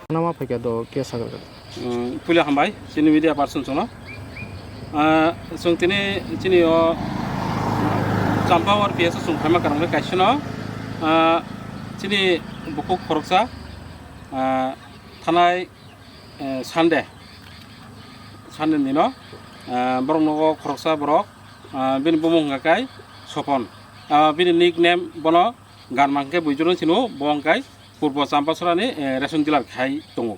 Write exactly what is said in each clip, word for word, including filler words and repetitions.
Nama phaikha do kesa gagari. Puila hambai chini media person chwngno. Ah, chwng tini chini o Champawar P S o chwng phaima karang kaisa no, ah, chini bukhuk khoroksa, ah, thanai, eh, Sunday, Sunday dino, eh, borok nogo khoroksa borok, ah, bini bumung hwnkha kai Sopon. Ah, bini nickname bono Garma hwnkhe buijono sino, bo hwnkhe Purbo Champasorani, eh, ration dealer khai tongo.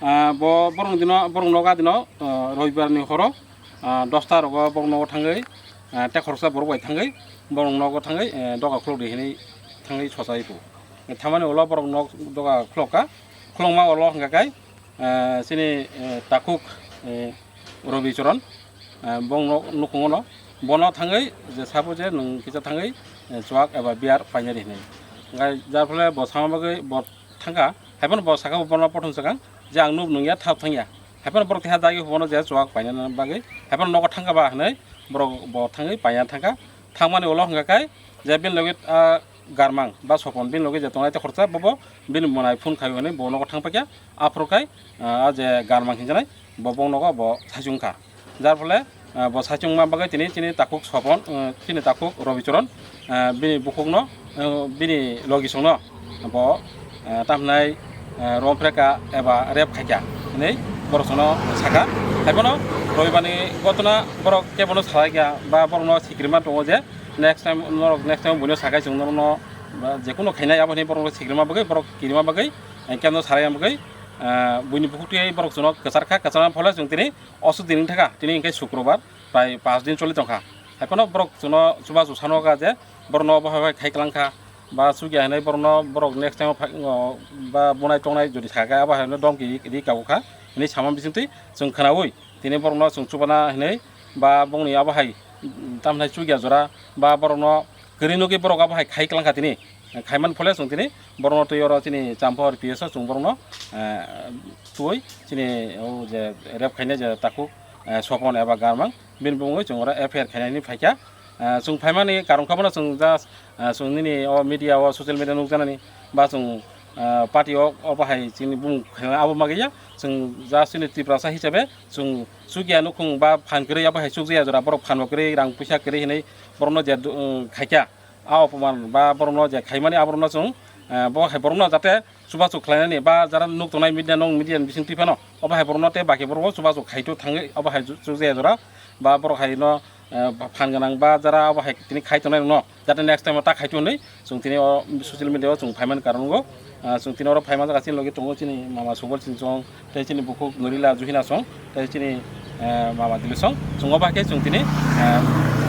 Ah, bo borok dino, borok nogo adino, ah, Robibar ni horo, ah, dosta rogo borok nogo thangwi, ah, tei khoroksa borok bai thangwi borok nogo thangwi, eh, doga khulok di hinwi thangwi sochai phu. Thamani ulo borok nog doga khulok kha, khulokma ulo hwnkha kai, eh, chini, eh, takhuk, eh, Robi Choron, eh, bongno nukhungo no, bono thangwi je sabo je nwng kisa thangwi, eh, chuak eba beer painani hinwi. Hwnkhe jar phole bo sama bagwi bo thangkha, haiphano bo saka bono pothong swkang je ang nuk nungya thap thangya, haiphano borok keha dagi bono je chuak painani bagwi, haiphano nogo thangkha ba hinwi borok bo thangwi paina thangkha. Thangmani ulo hwnkha kai je bini logi, ah, Garmang ba Sopon bini logi je tongnai tei khoroksa bobo bini monai phone khai hwnwi bo nogo thang paikha. Aphuru kai, ah, je Garmang hinjanai bo bong nogo bo saichung kha. Jar phole, ah, bo saichungma bagwi tini chini takhuk Sopon, ah, chini takhuk Robichoron, ah, bini bukhukno, ah, bini logisongno bo, ah, tamhinai, ah, romphre kha eba rape khai kha hinwi borok chwngno sakha. Haiphano Robibarni gotona borok kebono salai kha ba borokno sikrima tongo je next time norok next time buino sakai chwng norokno ba jekunu khainai abo hinwi borokno sikrima bagwi borok kirima bagwi, eh, kebono salai bagwi, ah, buini bukhuk twi borok chwngno kwchar kha, kwcharma phole chwng tini Oso din wng thaka, tini hwnkhe Sukrobar, prai panch din choli tongkha. Haiphano borok chwngno chubachu sanoka je borokno bo hai khai kwlangkha, ba chukya hinwi borokno borok next time o phai, o, ba bunai tongnai jodi sakha, abo haino domki ri, ri kago kha hinwi sama bisingtwi chwng khwnaui tini borokno chwng chubana hinwi ba bongni abo hai tamhinai chukya jora ba borokno kwrwi nugwi borok abo hai khai kwlangkha tini. Khaimani phole chwng tini borokno twi oro chini Champahor P S o chwng borokno, eh, twi chini o je rape khainai je takhuk, eh, Sopon eba Garmang bini bumungwi chwng oro F I R khainani phaikha. Eh, chwng phaimani karon khe bono chwng just, eh, chwng nini o media o social media nukjaknani ba chwng, eh, party o obo hai chini bumung khainai abo magiya chwng just chini Tiprasa hisabe chwng chukya nukhung ba phan kwrwi abo hai chukjaya jora borok phan bo kwrwi rang puisa kwrwi hinwi borokno je, eh, khaikha. A opoman ba borokno je khaimani aborokno chwng, eh, bo hai borokno jate chubachu khlainani ba jara nuk tongnai media nong media ni bising twi phano obo hai borokno tei baki borokno chubachu khaitu thangwi obo hai chu, chukjaya jora ba borok hai no, eh, phan gwnang ba jara obo hai tini khai tongnai rokno jate next time o ta khaitu hwnwi chwng tini o social media o chwng phaimani karon wngkha. Ah, chwng tini oro phaima jaga chini logi tongo chini mama Subal Chini Chong, tei chini bukhuk Nurila Juhina Song, tei chini, eh, mama Dili Song. Chwng obo hai khe chwng tini, eh,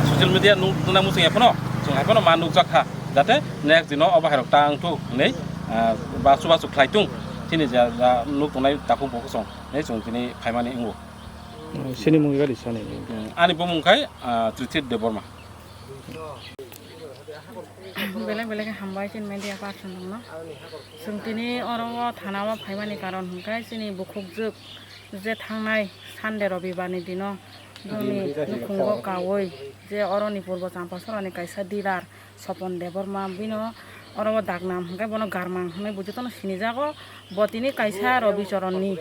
social media nuk, nukna muchung ya phano, chwng hai phano ma nukjak kha, jate next dino obo hai rok ta wng thuk hinwi, eh, ba chubachu khlai tung chini ja, ja nuk tongnai takhuk bukhuk song hinwi chwng tini phaimani wngo. Sini mung gari sani. Hmm, ani bumung khai, ah, Trithit Debbarma. Belai belai khe hambai chini media person rokno. Chwng tini oro o thana o phaimani karon hwnkhe chini bukhukjwk je thangnai Sunday Robibar ni dino bini nukhungo kaui je oroni Purbo Champasorani kaisa dealer Sopon Debbarma bino oro o daknam hwnkhe bono Garmang hwnwi bo jotono sinijago. Bo tini kaisa Robi Choronni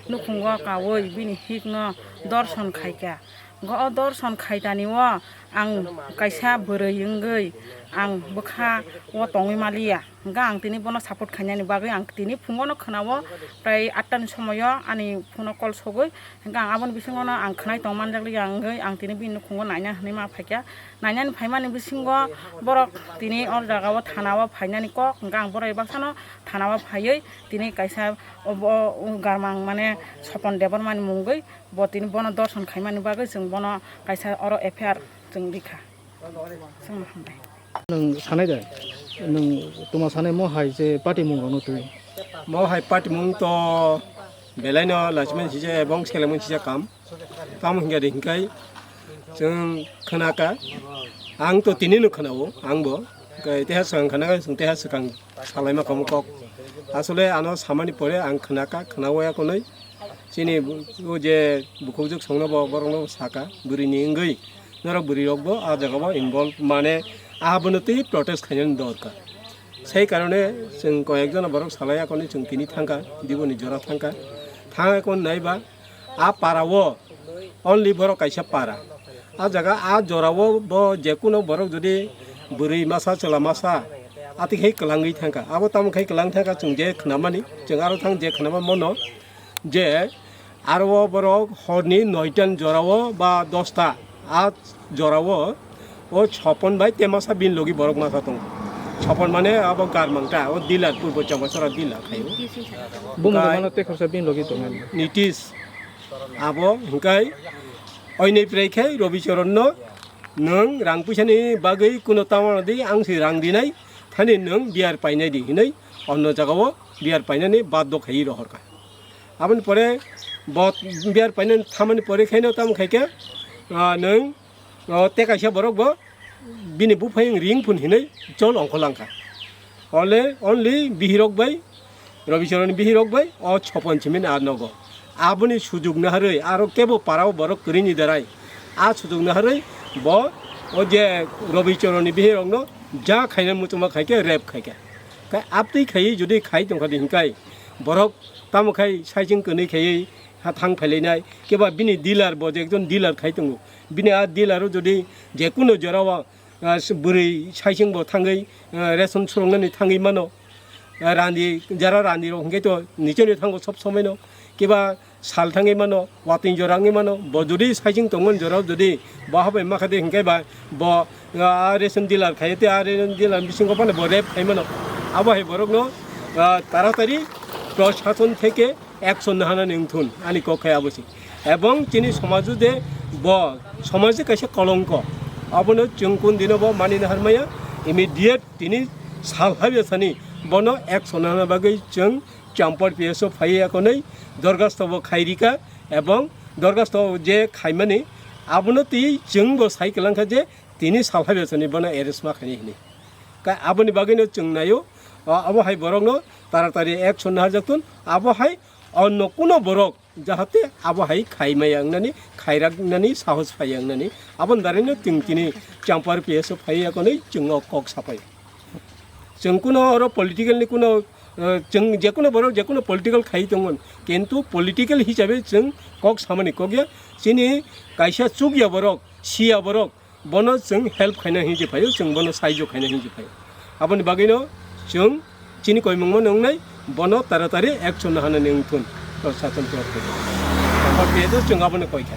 nukhungo kaui bini hikno dorson khaikha. Go o dorson khaitani o ang kaisa bwrwi wngwi Ang bwkha o tongwi maliya, hwnkhe ang tini bono support khainani bagwi ang tini phungono khwnao, prai atta ni somoio ani phone o call sogwi, hwnkhe ang aboni bisingono ang khwnai tong manjakliya wngwi ang tini bini nukhungo naina hwnwi ma phaikha. Nainani phaimani bisingo borok tini o jagao thanao phainani kok, hwnkhe ang borok baksano thanao phaiwi tini kaisa obo garmang mane Sopon Debbarmani mungwi bo tini bono dorson khaimani bagwi chwng bono kaisa oro F I R chwng rikha. Chwng hambai. Nwng sanai de, nwng tuma sanai mo hai je party mung rokno twi? Mo hai party mung to belai no lachimani sija ebong selemani sija kam. Tamo hingka de hingkai chwng khwnaka. Ang to tini no khwnao, ang bo. Hingkai teha swkang khwnaka, chwng teha swkang salaima kamo kok. Asole ano samani pore ang khwnaka, khwnaoya konwi. Chini bu-, o je bukhukjwk songno bo, borokno saka, bwrwini wngwi. Norok bwrwi rok bo ah jaga bo involve mane ah bono twi protest khainani dorkar. Sei karone chwng koyek jona borok salai akoni chwng tini thangkha, diboni jora thangkha. Thang akon naiba ah para o only borok kaisa para. Ah jaga ah jora o bo jekuno borok jodi bwrwi masa chwla masa ati khai kwlangwi thangkha. Abo tamo khai kwlang thangkha chwng je khnamani, chwng aro thang je khnama mono. Je aro o borok horni noita ni jora o ba dosta a jora o, o Sopon bai Temasa bini logi borok masa tongo. Sopon mane abo garmang ta, o dealer, Purbo Champachara dealer khai o. Bumung Gai- mano tei khorsa bini logi tongo. Nitish abo hingkai oinei prai khai Robi Charan no nwng rang puisa ni bagwi kuno tamo di ang si rang dinai thani nwng beer painai di hinui onno jaga o beer painani baddo khai rohor kha. Aboni pore bo beer painani thamani pore khaino tamo khai khe, ah, nwng, oh, tei kaisa borok bo bini buphayung ring phun hinui chol ongkho langkha. Ole only bihirok bai, Robi Charan ni bihirok bai o Sopon simi ni a nogo. Aboni sujuk naharwi aro kebo para o borok kwrwi ni darai. A sujuk naharwi bo o je Robi Charan ni bihirok no ja khaina muchungma khai khe rape khai kha. Khai abtwi khaiwi jodi khai tongkha di hinkai borok tamo khai saiching kwnwi khaiwi ha thang phailainai, keba bini dealer bo je ekjon dealer khai tongo, bini a dealer o jodi jekuno jora o, ah, bwrwi saiching bo thangwi, ah, ration suroknani thangwi mano, ah, rani jara rani rok hwnkhe to nichoni thango sob somoi no, keba sal thangwi mano, watwi jora wngwi mano, bo jodi saiching tongmani jora o jodi bo habai makha de hwnkhe ba bo, ah, ration dealer khai tei a ration dealer bisingo phano bo rape khai mano. Abo hai borokno, ah, taratari proshashon theke action nahanani wngthun ani kok khai abo se. Ebong chini somajo de bo somajo kaisa kolongko, abono chwng kun dino bo mani nahar maya, immediate tini sal habya sani bono action nahana bagwi chwng Champar P S o phaiwi akonwi dorgasto bo khairika, ebong dorgasto je khaimani abono twi chwng bo sai kwlangkha je tini sal habya sani bono arrest ma khainai hinwi. Ka aboni bagwino chwng naio, o, abo hai borokno taratari action naharjaktun, abo hai onno kuno borok jahate abo hai khai maya wngnani, khairak wngnani, sahos phaiya wngnani, aboni daraino chwng tini Champar P S o phaiya konwi chwng o kok sapai. Chwng kuno oro political ni kuno, eh, chwng jekuno borok jekuno political khai tongo, kintu political hisabe chwng kok samani kok ya, chini kaisa chukya borok, siya borok, bono chwng help khaina hinwi phaio, chwng bono saijo khaina hinwi phaio. Aboni bagwino chwng chini koimungmano wngnai, bono taratari action nahanani wngthun, proshashon torof theke. Tampar pedo chwng abono koikha.